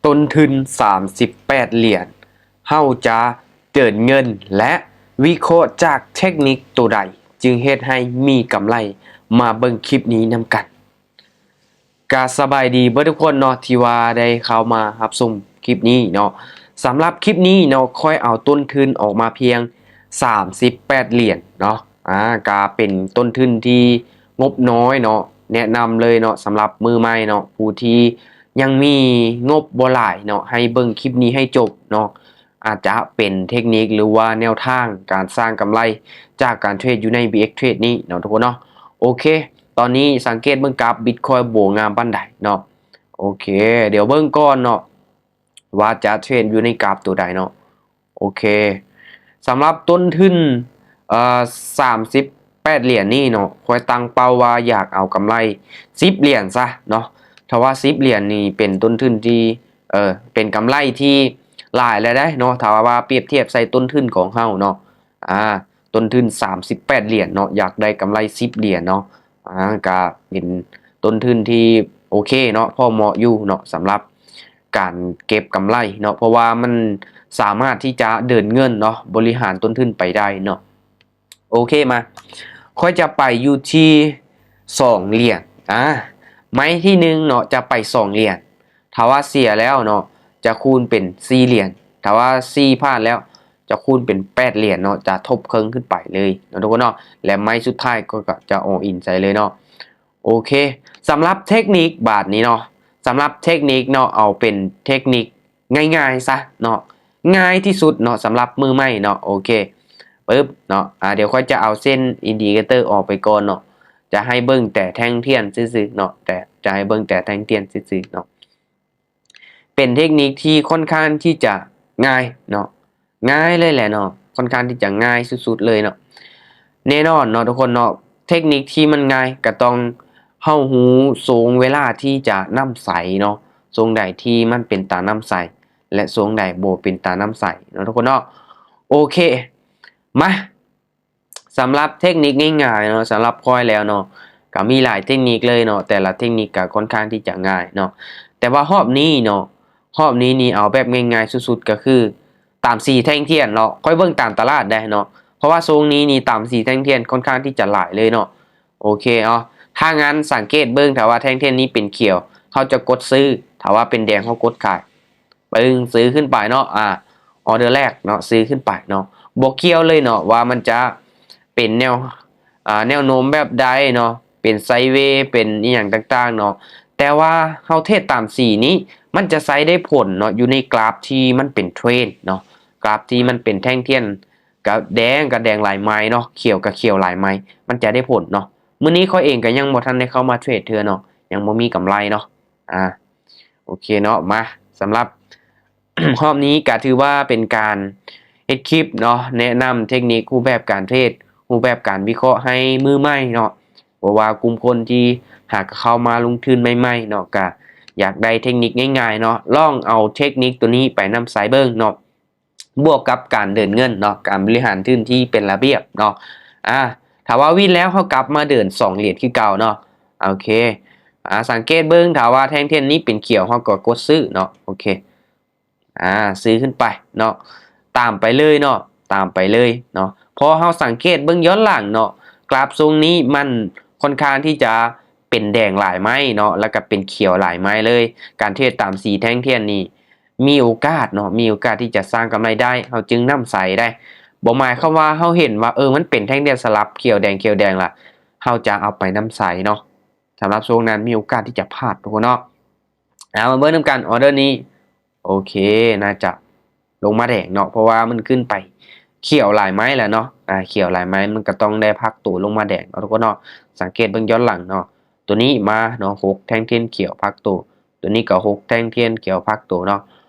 ຕົ້ນທຶນສາມສິບແປດຫຼຽນ ເຮົາຈະເດີນເງິນ ແລະ ວິເຄາະຈາກເທັກນິກໂຕໃດ ຈຶ່ງເຮັດໃຫ້ມີກຳໄລ? ມາເບິ່ງຄລິບນີ້ນຳກັນ. ກະສະບາຍດີເບິດທຸກຄົນເນາະ ທີ່ວ່າໄດ້ເຂົ້າມາຮັບຊົມຄລິບນີ້ເນາະ. ສຳລັບຄລິບນີ້ເນາະ ຂ້ອຍເອົາຕົ້ນທຶນອອກມາພຽງສາມສິບແປດຫຼຽນເນາະ. ອາ ກະເປັນຕົ້ນທຶນທີ່ງົບນ້ອຍເນາະ ແນະນຳເລີຍເນາະ ສຳລັບມືໃໝ່ເນາະ ຜູ້ທີ່ຍັງມີງົບບໍ່ຫຼາຍເນາະ ໃຫ້ເບິ່ງຄລິບນີ້ໃຫ້ຈົບເນາະ. ອາດຈະເປັນເທັກນິກ ຫຼືວ່າແນວທາງການສ້າງກຳໄລຈາກການເທຣດຢູ່ໃນ ບີເອັກເທຣດ ນີ້ເນາະທຸກຄົນເນາະ. ໂອເຄ ຕອນນີ້ສັງເກດເບິ່ງກາຟບິດຄອຍບໍ່ງາມປານໃດເນາະ. ໂອເຄ ດຽວເບິ່ງກ່ອນເນາະ ວ່າຈະເທຣດຢູ່ໃນກາຟໂຕໃດເນາະ. ໂອເຄ ສຳລັບຕົ້ນທຶນ ເອີ ສາມສິບແປດຫຼຽນນີ້ເນາະ ຂ້ອຍຕັ້ງເປົ້າວ່າຢາກເອົາກຳໄລສິບຫຼຽນຊະເນາະ. ຖ້າວ່າສິບຫຼຽນນີ້ເປັນຕົ້ນທຶນທີ່ ເອີ ເປັນກຳໄລທີ່ຫຼາຍແລ້ວເດ້ເນາະ ຖ້າວ່າປຽບທຽບໃສ່ຕົ້ນທຶນຂອງເຮົາເນາະ. ອາ ຕົ້ນທຶນສາມສິບແປດຫຼຽນເນາະ ຢາກໄດ້ກຳໄລສິບຫຼຽນເນາະ. ອາ ກະເປັນຕົ້ນທຶນທີ່ໂອເຄເນາະ ພໍເໝາະຢູ່ເນາະ ສຳລັບການເກັບກຳໄລເນາະ ເພາະວ່າມັນສາມາດທີ່ຈະເດີນເງິນເນາະ ບໍລິຫານຕົ້ນທຶນໄປໄດ້ເນາະ. ໂອເຄ ມາ ຂ້ອຍຈະໄປຢູ່ທີ່ສອງຫຼຽນ. ອາ ໄມ້ທີໜຶ່ງເນາະ ຈະໄປສອງຫຼຽນ. ຖ້າວ່າເສຍແລ້ວເນາະ ຈະຄູນເປັນສີ່ຫຼຽນ. ຖ້າວ່າສີ່ຜ່ານແລ້ວ ຈະຄູນເປັນແປດຫຼຽນເນາະ ຈະທົບເຄິ່ງຂຶ້ນໄປເລີຍເນາະທຸກຄົນເນາະ. ແລະ ໄມ້ສຸດທ້າຍກໍ ກໍຈະ all in ໃສ່ເລີຍເນາະ. ໂອເຄ ສຳລັບເທັກນິກບາດນີ້ເນາະ ສຳລັບເທັກນິກເນາະ ເອົາເປັນເທັກນິກງ່າຍໆຊະເນາະ ງ່າຍທີ່ສຸດເນາະ ສຳລັບມືໃໝ່ເນາະ. ໂອເຄ ປຶບເນາະ ອາ ດຽວຂ້ອຍຈະເອົາເສັ້ນອິນດິເຄເຕີອອກໄປກ່ອນເນາະ ຈະໃຫ້ເບິ່ງແຕ່ແທ່ງທຽນຊື່ໆເນາະ ແຕ່ຈະໃຫ້ເບິ່ງແຕ່ແທ່ງທຽນຊື່ໆເນາະ. ເປັນເທັກນິກທີ່ຂ້ອນຂ້າງທີ່ຈະງ່າຍເນາະ ງ່າຍເລີຍແຫຼະເນາະ ຂ້ອນຂ້າງທີ່ຈະງ່າຍສຸດໆເລີຍເນາະ. ແນ່ນອນເນາະທຸກຄົນເນາະ ເທັກນິກທີ່ມັນງ່າຍກໍຕ້ອງເຮົາຮູ້ຊ່ວງເວລາທີ່ຈະນຳໃຊ້ເນາະ ຊ່ວງໃດທີ່ມັນເປັນຕານຳໃຊ້ ແລະ ຊ່ວງໃດບໍ່ເປັນຕານຳໃຊ້ເນາະທຸກຄົນເນາະ. ໂອເຄ ມາ ສຳລັບເທັກນິກງ່າຍໆເນາະ ສຳລັບຂ້ອຍແລ້ວເນາະ ກໍມີຫຼາຍເທັກນິກເລີຍເນາະ ແຕ່ລະເທັກນິກກໍຂ້ອນຂ້າງທີ່ຈະງ່າຍເນາະ. ແຕ່ວ່າຮອບນີ້ເນາະ ຮອບນີ້ນີ້ເອົາແບບງ່າຍໆສຸດໆ ກໍຄືຕາມສີແທ່ງທຽນເນາະ ຂ້ອຍເບິ່ງຕາມຕະຫຼາດໄດ້ເນາະ ເພາະວ່າຊ່ວງນີ້ນີ້ຕາມສີແທ່ງທຽນຂ້ອນຂ້າງທີ່ຈະຫຼາຍເລີຍເນາະ. ໂອເຄເນາະ ຖ້າງນັ້ນສັງເກດເບິ່ງ ຖ້າວ່າແທ່ງທຽນນີ້ເປັນຂຽວ ເຮົາຈະກົດຊື້ ຖ້າວ່າເປັນແດງເຮົາກົດຂາຍ. ປຶ້ງ ຊື້ຂຶ້ນໄປເນາະ ອາ ອໍເດີແລກເນາະ ຊື້ຂຶ້ນໄປເນາະ ບໍ່ກ່ຽວເລີຍເນາະວ່າມັນຈະເປັນແນວ ອາ ແນວໂນ້ມແບບໃດເນາະ ເປັນໄຊເວ ເປັນອີ່ຫຍັງຕ່າງໆເນາະ ແຕ່ວ່າເຮົາເທຣດຕາມສີນີ້ ມັນຈະໃຊ້ໄດ້ຜົນເນາະ ຢູ່ໃນກຣາຟທີ່ມັນເປັນເທຣນເນາະ ກຣາຟທີ່ມັນເປັນແທ່ງທຽນ ກະແດງ ກະແດງຫຼາຍໄມ້ເນາະ ຂຽວ ກະຂຽວຫຼາຍໄມ້ ມັນຈະໄດ້ຜົນເນາະ. ມື້ນີ້ຂ້ອຍເອງກະຍັງບໍ່ທັນໄດ້ເຂົ້າມາເທຣດເທື່ອເນາະ ຍັງບໍ່ມີກຳໄລເນາະ. ອາ ໂອເຄເນາະ ມາ ສຳລັບຮອບນີ້ກະຖືວ່າເປັນການເຮັດຄລິບເນາະ ແນະນຳເທັກນິກ ຮູບແບບການເທຣດ ຮູບແບບການວິເຄາະໃຫ້ມືໃໝ່ເນາະ ເພາະວ່າກຸ່ມຄົນທີ່ຫາກະເຂົ້າມາລົງທຶນໃໝ່ໆເນາະ ກະຢາກໄດ້ເທັກນິກງ່າຍໆເນາະ ລອງເອົາເທັກນິກໂຕນີ້ໄປນຳໃຊ້ເບິ່ງເນາະ. ບວກກັບການເດີນເງິນເນາະ ການບໍລິຫານທຶນທີ່ເປັນລະບຽບເນາະ. ອາ ຖ້າວ່າວິນແລ້ວ ເຮົາກັບມາເດີນສອງຫຼຽນຄືເກົ່າເນາະ. ໂອເຄ ອາ ສັງເກດເບິ່ງ ຖ້າວ່າແທ່ງທຽນນີ້ເປັນຂຽວ ເຮົາກໍກົດຊື້ເນາະ. ໂອເຄ ອາ ຊື້ຂຶ້ນໄປເນາະ ຕາມໄປເລີຍເນາະ ຕາມໄປເລີຍເນາະ. ເພາະເຮົາສັງເກດເບິ່ງຍ້ອນຫຼັງເນາະ ກຣາຟຊົງນີ້ມັນຂ້ອນຂ້າງທີ່ຈະເປັນແດງຫຼາຍໄມ້ເນາະ ແລ້ວກໍເປັນຂຽວຫຼາຍໄມ້ເລີຍ. ການເທຣດຕາມສີແທ່ງທຽນນີ້ ມີໂອກາດເນາະ ມີໂອກາດທີ່ຈະສ້າງກຳໄລໄດ້ ເຮົາຈຶ່ງນຳໃຊ້ໄດ້. ບໍ່ໝາຍຄວາມວ່າເຮົາເຫັນວ່າ ເອີ ມັນເປັນແທ່ງທຽນສະຫຼັບຂຽວແດງ ຂຽວແດງລະ ເຮົາຈະເອົາໄປນຳໃຊ້ເນາະ. ສຳລັບຊ່ວງນັ້ນມີໂອກາດທີ່ຈະພາດທຸກຄົນເນາະ. ເອົາ ມາເບິ່ງນຳກັນ ອອເດີນີ້ ໂອເຄ ໜ້າຈະລົງມາແດງເນາະ ເພາະວ່າມັນຂຶ້ນໄປຂຽວຫຼາຍໄມ້ແລ້ວເນາະ. ອາ ຂຽວຫຼາຍໄມ້ ມັນກໍຕ້ອງໄດ້ພັກໂຕລົງມາແດງເນາະທຸກຄົນເນາະ. ສັງເກດເບິ່ງຍ້ອນຫຼັງເນາະ ໂຕນີ້ມາເນາະ ຫົກແທ່ງທຽນຂຽວພັກໂຕ ໂຕນີ້ກໍຫົກແທ່ງທຽນຂຽວພັກໂຕເນາະ.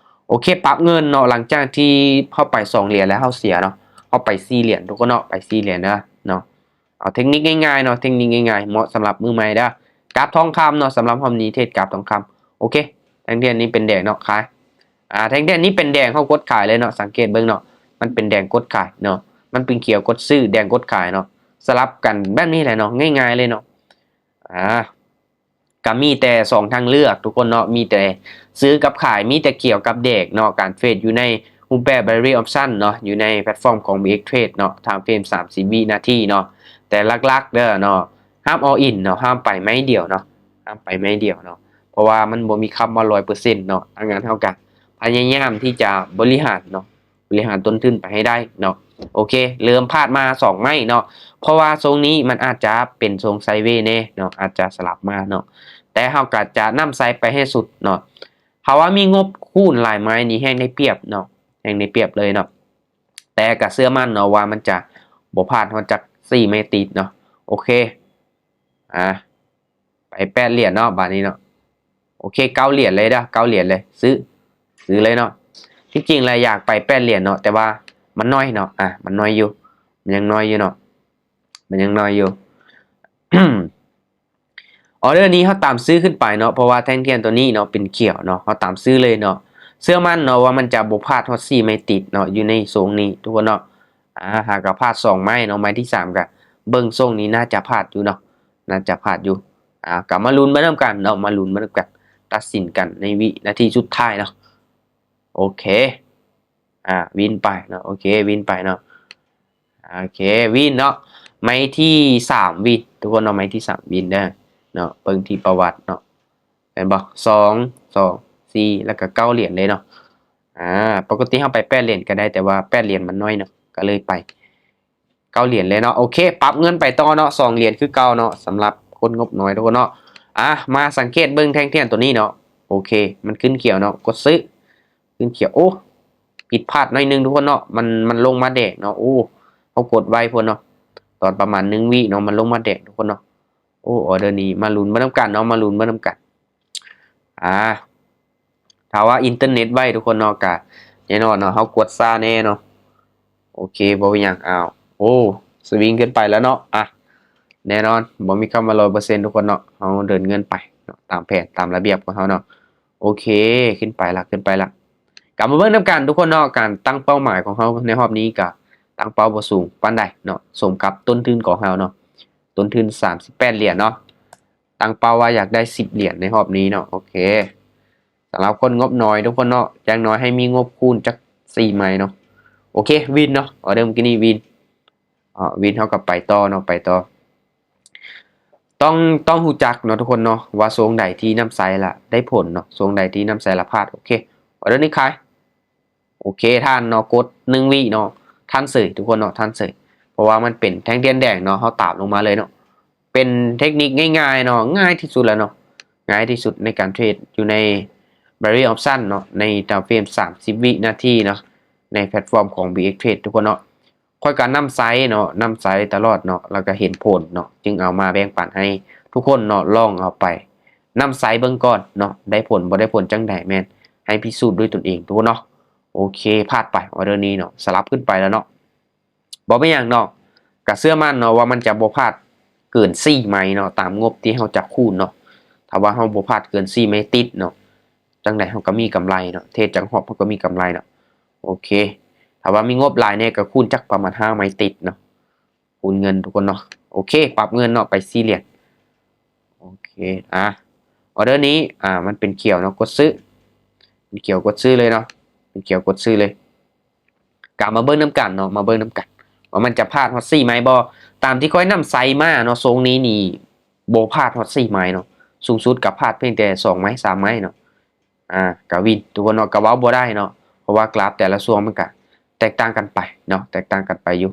ໂອເຄ ປັບເງິນເນາະ ຫຼັງຈາກທີ່ເຮົາໄປສອງຫຼຽນແລ້ວ ເຮົາເສຍເນາະ ເຮົາໄປສີ່ຫຼຽນທຸກຄົນເນາະ ໄປສີ່ຫຼຽນເດີເນາະ. ເອົາເທັກນິກງ່າຍໆເນາະ ເທັກນິກງ່າຍໆ ເໝາະສຳລັບມືໃໝ່ເດີ. ກາບທອງຄຳເນາະ ສຳລັບຮອບນີ້ເທຣດກາບທອງຄຳ. ໂອເຄ ແທ່ງທຽນນີ້ເປັນແດງເນາະ ຂາຍ. ອາ ແທ່ງທຽນນີ້ເປັນແດງ ເຮົາກົດຂາຍເລີຍເນາະ ສັງເກດເບິ່ງເນາະ ມັນເປັນແດງກົດຂາຍເນາະ ມັນເປັນຂຽວກົດຊື້ ແດງກົດຂາຍເນາະ ສະຫຼັບກັນແບບນີ້ແຫຼະເນາະ ງ່າຍໆເລີຍເນາະ. ອາ ກະມີແຕ່ສອງທາງເລືອກທຸກຄົນເນາະ ມີແຕ່ຊື້ກັບຂາຍ ມີແຕ່ຂຽວກັບແດງເນາະ ການເທຣດຢູ່ໃນຮູບແບບ binary option ເນາະ ຢູ່ໃນແພລດຟອມຂອງ BX Trade ເນາະ time frame ສາມສິບວິນາທີເນາະ ແຕ່ຫຼັກໆເດີເນາະ ຫ້າມ all in ເນາະ ຫ້າມໄປໄມ້ດຽວເນາະ ຫ້າມໄປໄມ້ດຽວເນາະ ເພາະວ່າມັນບໍ່ມີຄຳວ່າຮ້ອຍເປີເຊັນເນາະ ດັ່ງນັ້ນເຮົາກະພະຍາຍາມທີ່ຈະບໍລິຫານເນາະ ບໍລິຫານຕົ້ນທຶນໄປໃຫ້ໄດ້ເນາະ ໂອເຄ ເລີ່ມພາດມາສອງໄມ້ເນາະ ເພາະວ່າຊົງນີ້ມັນອາດຈະເປັນຊົງໄຊເວແດ່ເນາະ ອາດຈະສະຫຼັບມາເນາະ ແຕ່ເຮົາກະຈະນຳໃຊ້ໄປໃຫ້ສຸດເນາະ ຖ້າວ່າມີງົບຄູນຫຼາຍໄມ້ນີ້ແຮ່ງໄດ້ປຽບເນາະ ແຮ່ງໄດ້ປຽບເລີຍເນາະ ແຕ່ກະເຊື່ອໝັ້ນເນາະວ່າມັນຈະບໍ່ພາດຮອດຈັກສີ່ໄມ້ຕິດເນາະ ໂອເຄ ອ່າ ໄປແປດຫຼຽນເນາະ ບາດນີ້ເນາະ ໂອເຄ ເກົ້າຫຼຽນເລີຍເດີ ເກົ້າຫຼຽນເລີຍ ຊື້ ຊື້ເລີຍເນາະ ທີ່ຈິງແລ້ວຢາກໄປແປດຫຼຽນເນາະ ແຕ່ວ່າມັນໜ້ອຍເນາະ ອ່າ ມັນໜ້ອຍຢູ່ ມັນຍັງໜ້ອຍຢູ່ເນາະ ມັນຍັງໜ້ອຍຢູ່ ອໍເດີນີ້ເຮົາຕາມຊື້ຂຶ້ນໄປເນາະ ເພາະວ່າແທ່ງທຽນໂຕນີ້ເນາະ ເປັນຂຽວເນາະ ເຮົາຕາມຊື້ເລີຍເນາະ ເຊື່ອໝັ້ນເນາະວ່າມັນຈະບໍ່ພາດຮອດສີ່ໄມ້ຕິດເນາະ ຢູ່ໃນຊົງນີ້ທຸກຄົນເນາະ ອ່າ ຫາກະພາດສອງໄມ້ເນາະ ໄມ້ທີສາມກະເບິ່ງຊົງນີ້ໜ້າຈະພາດຢູ່ເນາະ ໜ້າຈະພາດຢູ່ ອ່າ ກະມາລຸ້ນໄປນຳກັນເນາະ ມາລຸ້ນໄປນຳກັນ ຕັດສິນກັນໃນວິນາທີສຸດທ້າຍເນາະ ໂອເຄ ອ່າ ວິນໄປເນາະ ໂອເຄ ວິນໄປເນາະ ໂອເຄ ວິນເນາະ ໄມ້ທີສາມວິນ ທຸກຄົນເນາະ ໄມ້ທີສາມວິນເດີເນາະ ເບິ່ງທີ່ປະຫວັດເນາະ ແມ່ນບໍ່ ສອງ ສອງ ສີ່ ແລ້ວກະເກົ້າຫຼຽນເລີຍເນາະ ອ່າ ປົກກະຕິເຮົາໄປແປດຫຼຽນກະໄດ້ ແຕ່ວ່າແປດຫຼຽນມັນໜ້ອຍເນາະ ກະເລີຍໄປ ເກົ້າຫຼຽນເລີຍເນາະ ໂອເຄ ປັບເງິນໄປຕໍ່ເນາະ ສອງຫຼຽນຄືເກົ່າເນາະ ສຳລັບຄົນງົບໜ້ອຍທຸກຄົນເນາະ ອ່າ ມາສັງເກດເບິ່ງແທ່ງທຽນໂຕນີ້ເນາະ ໂອເຄ ມັນຂຶ້ນຂຽວເນາະ ກົດຊື້ ຂຶ້ນຂຽວ ໂອ້ ຜິດພາດໜ້ອຍໜຶ່ງທຸກຄົນເນາະ ມັນ ມັນລົງມາແດງເນາະ ໂອ້ ເຮົາກົດໄວໂພດເນາະ ຕອນປະມານໜຶ່ງວິເນາະ ມັນລົງມາແດງທຸກຄົນເນາະ ໂອ້ ອໍເດີນີ້ ມາລຸ້ນໄປນຳກັນເນາະ ມາລຸ້ນໄປນຳກັນ ອ່າ ຖ້າວ່າອິນເຕີເນັດໄວທຸກຄົນເນາະ ກະແນ່ນອນເນາະ ເຮົາກົດຊ້າແດ່ເນາະ ໂອເຄ ບໍ່ເປັນຫຍັງ ອ້າວ ໂອ້ ສະວິງຂຶ້ນໄປແລ້ວເນາະ ອ່ະ ແນ່ນອນ ບໍ່ມີຄຳວ່າຮ້ອຍເປີເຊັນທຸກຄົນເນາະ ເຮົາເດີນເງິນໄປເນາະ ຕາມແຜນ ຕາມລະບຽບຂອງເຮົາເນາະ ໂອເຄ ຂຶ້ນໄປລະ ຂຶ້ນໄປລະ ກະມາເບິ່ງນຳກັນທຸກຄົນເນາະ ການຕັ້ງເປົ້າໝາຍຂອງເຮົາໃນຮອບນີ້ກະຕັ້ງເປົ້າບໍ່ສູງປານໃດເນາະ ສົມກັບຕົ້ນທຶນຂອງເຮົາເນາະ ຕົ້ນທຶນສາມສິບແປດຫຼຽນເນາະ ຕັ້ງເປົ້າວ່າຢາກໄດ້ສິບຫຼຽນໃນຮອບນີ້ເນາະ ໂອເຄ ສຳລັບຄົນງົບໜ້ອຍທຸກຄົນເນາະ ຢ່າງໜ້ອຍໃຫ້ມີງົບຄູນຈັກສີ່ໄມ້ເນາະ ໂອເຄ ວິນເນາະ ອໍເດີມື້ກີ້ນີ້ວິນ ອ່າ ວິນເຮົາກະໄປຕໍ່ເນາະ ໄປຕໍ່ ຕ້ອງ ຕ້ອງຮູ້ຈັກເນາະທຸກຄົນເນາະ ວ່າຊ່ວງໃດທີ່ນຳໃຊ້ລະໄດ້ຜົນເນາະ ຊ່ວງໃດທີ່ນຳໃຊ້ລະພາດ ໂອເຄ ອໍເດີນີ້ຂາຍ ໂອເຄ ທ່ານເນາະ ກົດໜຶ່ງວິເນາະ ທ່ານເສີຍທຸກຄົນເນາະ ທ່ານເສີຍ ເພາະວ່າມັນເປັນແທ່ງທຽນແດງເນາະ ເຮົາຕາມລົງມາເລີຍເນາະ ເປັນເທັກນິກງ່າຍໆເນາະ ງ່າຍທີ່ສຸດແລ້ວເນາະ ງ່າຍທີ່ສຸດໃນການເທຣດຢູ່ໃນ binary option ເນາະ ໃນ time frame ສາມສິບວິນາທີເນາະ ໃນແພລດຟອມຂອງ BX Trade ທຸກຄົນເນາະ ຂ້ອຍກະນຳໃຊ້ເນາະ ນຳໃຊ້ຕະຫຼອດເນາະ ແລ້ວກະເຫັນຜົນເນາະ ຈຶ່ງເອົາມາແບ່ງປັນໃຫ້ທຸກຄົນເນາະ ລອງເອົາໄປນຳໃຊ້ເບິ່ງກ່ອນເນາະ ໄດ້ຜົນບໍ່ໄດ້ຜົນຈັ່ງໃດ ແມ່ນໃຫ້ພິສູດດ້ວຍຕົນເອງທຸກຄົນເນາະ ໂອເຄ ພາດໄປ ອໍເດີນີ້ເນາະ ສະຫຼັບຂຶ້ນໄປແລ້ວເນາະ ບໍ່ເປັນຫຍັງເນາະ ກະເຊື່ອໝັ້ນເນາະວ່າມັນຈະບໍ່ພາດເກີນສີ່ໄມ້ເນາະ ຕາມງົບທີ່ເຮົາຈັບຄູນເນາະ ຖ້າວ່າເຮົາບໍ່ພາດເກີນສີ່ໄມ້ຕິດເນາະ ຈັ່ງໃດເຮົາກະມີກຳໄລເນາະ ເທຣດຈັກຮອບເຮົາກະມີກຳໄລເນາະ ໂອເຄ ຖ້າວ່າມີງົບຫຼາຍແດ່ກະຄູນຈັກປະມານຫ້າໄມ້ຕິດເນາະ ຄູນເງິນທຸກຄົນເນາະ ໂອເຄ ປັບເງິນເນາະ ໄປສີ່ຫຼຽນ ໂອເຄ ອ່າ ອໍເດີນີ້ ອ່າ ມັນເປັນຂຽວເນາະ ກົດຊື້ ເປັນຂຽວກົດຊື້ເລີຍເນາະ ເປັນຂຽວກົດຊື້ເລີຍ ກະມາເບິ່ງນຳກັນເນາະ ມາເບິ່ງນຳກັນ ວ່າມັນຈະພາດຮອດສີ່ໄມ້ບໍ່ ຕາມທີ່ຂ້ອຍນຳໃຊ້ມາເນາະ ຊົງນີ້ນີ້ບໍ່ພາດຮອດສີ່ໄມ້ເນາະ ສູງສຸດກະພາດພຽງແຕ່ສອງໄມ້ ສາມໄມ້ເນາະ ອ່າ ກະວິນ ທຸກຄົນເນາະ ກະເວົ້າບໍ່ໄດ້ເນາະ ເພາະວ່າກຣາຟແຕ່ລະຊ່ວງມັນກະແຕກຕ່າງກັນໄປເນາະ ແຕກຕ່າງກັນໄປຢູ່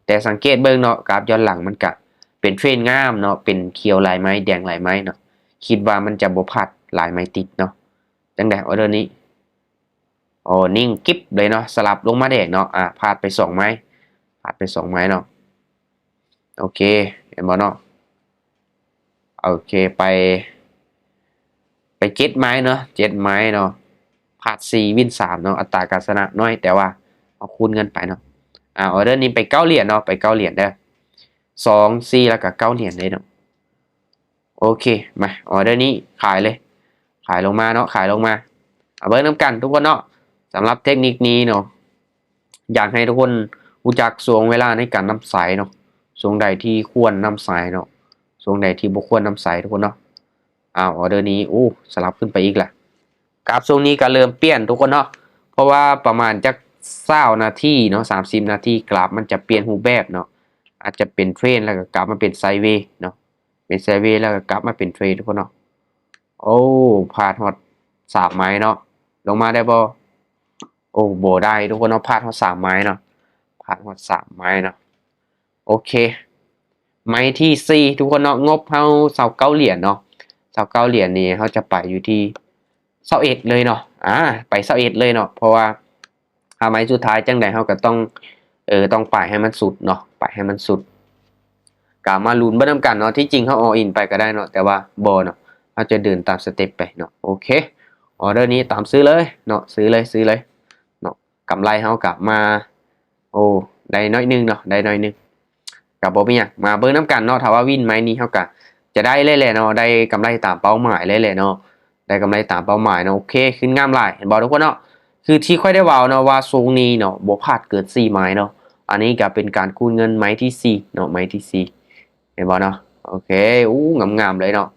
ແຕ່ສັງເກດເບິ່ງເນາະ ກຣາຟຍ້ອນຫຼັງມັນກະເປັນເທຣນງາມເນາະ ເປັນຂຽວຫຼາຍໄມ້ ແດງຫຼາຍໄມ້ເນາະ ຄິດວ່າມັນຈະບໍ່ພາດຫຼາຍໄມ້ຕິດເນາະ ຈັ່ງໃດ ອໍເດີນີ້ ໂອ້ ນິ່ງກິບເລີຍເນາະ ສະຫຼັບລົງມາແດງເນາະ ອ່າ ພາດໄປສອງໄມ້ ພາດໄປສອງໄມ້ເນາະ ໂອເຄ ເຫັນບໍ່ເນາະ ໂອເຄ ໄປ ໄປເຈັດໄມ້ເນາະ ເຈັດໄມ້ເນາະ ພາດສີ່ວິນສາມເນາະ ອັດຕາການຊະນະໜ້ອຍ ແຕ່ວ່າເຮົາຄູນເງິນໄປເນາະ ອ່າ ອໍເດີນີ້ໄປເກົ້າຫຼຽນເນາະ ໄປເກົ້າຫຼຽນເດີ ສອງ ສີ່ ແລ້ວກະເກົ້າຫຼຽນເດ້ເນາະ ໂອເຄ ມາ ອໍເດີນີ້ຂາຍເລີຍ ຂາຍລົງມາເນາະ ຂາຍລົງມາ ມາເບິ່ງນຳກັນທຸກຄົນເນາະ ສຳລັບເທັກນິກນີ້ເນາະ ຢາກໃຫ້ທຸກຄົນຮູ້ຈັກຊ່ວງເວລາໃນການນຳໃຊ້ເນາະ ຊ່ວງໃດທີ່ຄວນນຳໃຊ້ເນາະ ຊ່ວງໃດທີ່ບໍ່ຄວນນຳໃຊ້ທຸກຄົນເນາະ ອ້າວ ອໍເດີນີ້ ໂອ້ ສະຫຼັບຂຶ້ນໄປອີກລະ. ກາຟຊ່ວງນີ້ກໍເລີ່ມປ່ຽນທຸກຄົນເນາະ ເພາະວ່າປະມານຈັກຊາວນາທີເນາະ ສາມສິບນາທີ ກາຟມັນຈະປ່ຽນຮູບແບບເນາະ ອາດຈະເປັນເທຣນ ແລ້ວກໍກັບມາເປັນໄຊເວເນາະ ເປັນໄຊເວ ແລ້ວກໍກັບມາເປັນເທຣນທຸກຄົນເນາະ. ໂອ້ ພາດຮອດສາມໄມ້ເນາະ ລົງມາໄດ້ບໍ່? ໂອ້ ບໍ່ໄດ້ທຸກຄົນເນາະ ພາດຮອດສາມໄມ້ເນາະ ພາດຮອດສາມໄມ້ເນາະ. ໂອເຄ ໄມ້ທີສີ່ທຸກຄົນເນາະ ງົບເຮົາຊາວເກົ້າຫຼຽນເນາະ ຊາວເກົ້າຫຼຽນນີ້ເຮົາຈະໄປຢູ່ທີ່ຊາວເອັດເລີຍເນາະ ອາ ໄປຊາວເອັດເລີຍເນາະ ເພາະວ່າ ຫາໄມ້ສຸດທ້າຍ ຈັ່ງໃດເຮົາກໍຕ້ອງ ເອີ ຕ້ອງໄປໃຫ້ມັນສຸດເນາະ ໄປໃຫ້ມັນສຸດ. ກໍມາລຸ້ນເບິ່ງນຳກັນເນາະ ທີ່ຈິງເຮົາ all in ໄປກໍໄດ້ເນາະ ແຕ່ວ່າບໍ່ເນາະ ເຮົາຈະເດີນຕາມສະເຕັບໄປເນາະ. ໂອເຄ ອໍເດີນີ້ຕາມຊື້ເລີຍເນາະ ຊື້ເລີຍ ຊື້ເລີຍເນາະ. ກຳໄລເຮົາກໍມາ ໂອ້ ໄດ້ໜ້ອຍໜຶ່ງເນາະ ໄດ້ໜ້ອຍໜຶ່ງ ກໍບໍ່ເປັນຫຍັງ ມາເບິ່ງນຳກັນເນາະ. ຖ້າວ່າວິນໄມ້ນີ້ ເຮົາກໍຈະໄດ້ເລີຍແຫຼະເນາະ ໄດ້ກຳໄລຕາມເປົ້າໝາຍເລີຍແຫຼະເນາະ ໄດ້ກຳໄລຕາມເປົ້າໝາຍເນາະ. ໂອເຄ ຂຶ້ນງາມຫຼາຍ ເຫັນບໍ່ທຸກຄົນເນາະ? ຄືທີ່ຂ້ອຍໄດ້ເວົ້າເນາະ ວ່າຊົງນີ້ເນາະ ບໍ່ພາດເກີນສີ່ໄມ້ເນາະ. ອັນນີ້ກໍເປັນການຄູນເງິນໄມ້ທີສີ່ເນາະ ໄມ້ທີສີ່ ເຫັນບໍ່ເນາະ? ໂອເຄ ໂອ້ ງາມໆເລີຍເນາະ.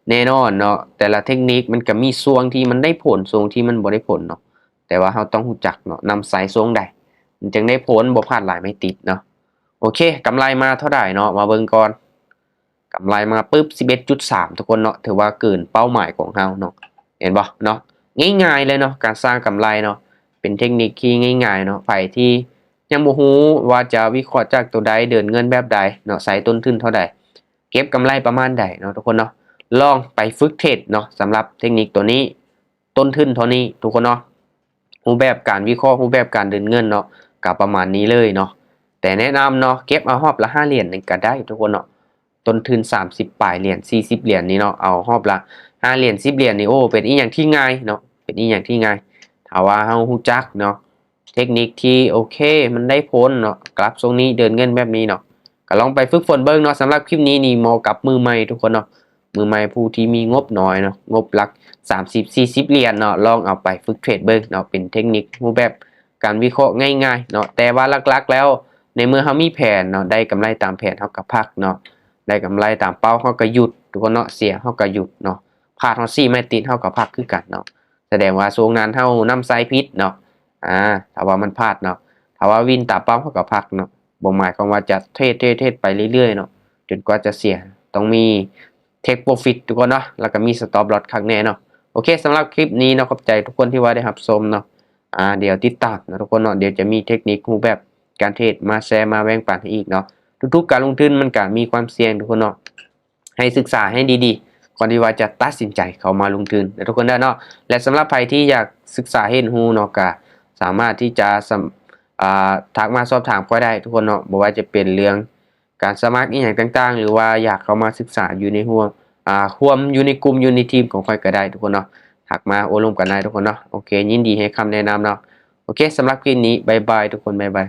ແນ່ນອນເນາະ ແຕ່ລະເທັກນິກມັນກໍມີຊ່ວງທີ່ມັນໄດ້ຜົນ ຊ່ວງທີ່ມັນບໍ່ໄດ້ຜົນເນາະ ແຕ່ວ່າເຮົາຕ້ອງຮູ້ຈັກເນາະ ນຳໃຊ້ຊ່ວງໃດມັນຈຶ່ງໄດ້ຜົນ ບໍ່ພາດຫຼາຍໄມ້ຕິດເນາະ. ໂອເຄ ກຳໄລມາເທົ່າໃດເນາະ ມາເບິ່ງກ່ອນ. ກຳໄລມາປຶບ ສິບເອັດຈຸດສາມ ທຸກຄົນເນາະ ຖືວ່າເກີນເປົ້າໝາຍຂອງເຮົາເນາະ ເຫັນບໍ່ເນາະ? ງ່າຍໆເລີຍເນາະ ການສ້າງກຳໄລເນາະ ເປັນເທັກນິກທີ່ງ່າຍໆເນາະ. ໃຜທີ່ຍັງບໍ່ຮູ້ວ່າຈະວິເຄາະຈາກໂຕໃດ ເດີນເງິນແບບໃດເນາະ ໃຊ້ຕົ້ນທຶນເທົ່າໃດ ເກັບກຳໄລປະມານໃດເນາະ ທຸກຄົນເນາະ ລອງໄປຝຶກເທຣດເນາະ. ສຳລັບເທັກນິກໂຕນີ້ ຕົ້ນທຶນເທົ່ານີ້ທຸກຄົນເນາະ ຮູບແບບການວິເຄາະ ຮູບແບບການເດີນເງິນເນາະ ກໍປະມານນີ້ເລີຍເນາະ. ແຕ່ແນະນຳເນາະ ເກັບເອົາຮອບລະຫ້າຫຼຽນນີ້ກໍໄດ້ທຸກຄົນເນາະ ຕົ້ນທຶນສາມສິບປາຍຫຼຽນ ສີ່ສິບຫຼຽນນີ້ເນາະ ເອົາຮອບລະຫ້າຫຼຽນ ສິບຫຼຽນນີ້ ໂອ້ ເປັນອີ່ຫຍັງທີ່ງ່າຍເນາະ ເປັນອີ່ຫຍັງທີ່ງ່າຍ ຖ້າວ່າເຮົາຮູ້ຈັກເນາະ ເທັກນິກທີ່ໂອເຄ ມັນໄດ້ຜົນເນາະ ກາຟຊ່ວງນີ້ເດີນເງິນແບບນີ້ເນາະ ກໍລອງໄປຝຶກຝົນເບິ່ງເນາະ. ສຳລັບຄລິບນີ້ນີ້ເໝາະກັບມືໃໝ່ທຸກຄົນເນາະ ມືໃໝ່ຜູ້ທີ່ມີງົບໜ້ອຍເນາະ ງົບຫຼັກສາມສິບ ສີ່ສິບຫຼຽນເນາະ ລອງເອົາໄປຝຶກເທຣດເບິ່ງເນາະ ເປັນເທັກນິກຮູບແບບການວິເຄາະງ່າຍໆເນາະ. ແຕ່ວ່າຫຼັກໆແລ້ວ ໃນເມື່ອເຮົາມີແຜນເນາະ ໄດ້ກຳໄລຕາມແຜນເຮົາກໍພັກເນາະ ໄດ້ກຳໄລຕາມເປົ້າເຮົາກໍຢຸດທຸກຄົນເນາະ ເສຍເຮົາກໍຢຸດເນາະ ພາດຮອດສີ່ໄມ້ຕິດເຮົາກໍພັກຄືກັນເນາະ ສະແດງວ່າຊ່ວງນັ້ນເຮົານຳໃຊ້ຜິດເນາະ. ອາ ຖ້າວ່າມັນພາດເນາະ ຖ້າວ່າວິນຕາມເປົ້າເຮົາກໍພັກເນາະ ບໍ່ໝາຍຄວາມວ່າຈະເທຣດ ເທຣດ ເທຣດໄປເລື້ອຍໆເນາະ ຈົນກວ່າຈະເສຍ ຕ້ອງມີ take profit ທຸກຄົນເນາະ ແລ້ວກໍມີ stop loss ຄັກແນ່ເນາະ. ໂອເຄ ສຳລັບຄລິບນີ້ເນາະ ຂອບໃຈທຸກຄົນທີ່ວ່າໄດ້ຮັບຊົມເນາະ. ອາ ດຽວຕິດຕາມເນາະທຸກຄົນເນາະ ດຽວຈະມີເທັກນິກຮູບແບບການເທຣດມາແຊມາແບ່ງປັນໃຫ້ອີກເນາະ. ທຸກໆການລົງທຶນມັນກໍມີຄວາມສ່ຽງທຸກຄົນເນາະ ໃຫ້ສຶກສາໃຫ້ດີໆ ກ່ອນທີ່ວ່າຈະຕັດສິນໃຈເຂົ້າມາລົງທຶນເດີທຸກຄົນເດີເນາະ. ແລະ ສຳລັບໃຜທີ່ຢາກສຶກສາຮຽນຮູ້ເນາະ ກໍສາມາດທີ່ຈະສຳ ອ່າ ທັກມາສອບຖາມຂ້ອຍໄດ້ທຸກຄົນເນາະ ບໍ່ວ່າຈະເປັນເລື່ອງການສະໝັກອີ່ຫຍັງຕ່າງໆ ຫຼືວ່າຢາກເຂົ້າມາສຶກສາຢູ່ໃນຮ່ວມ ອ່າ ຮ່ວມຢູ່ໃນກຸ່ມ ຢູ່ໃນທີມຂອງຂ້ອຍກໍໄດ້ທຸກຄົນເນາະ ທັກມາໂອ້ລົມກັນໄດ້ທຸກຄົນເນາະ. ໂອເຄ ຍິນດີໃຫ້ຄຳແນະນຳເນາະ. ໂອເຄ ສຳລັບຄລິບນີ້ ບາຍບາຍທຸກຄົນ ບາຍບາຍ.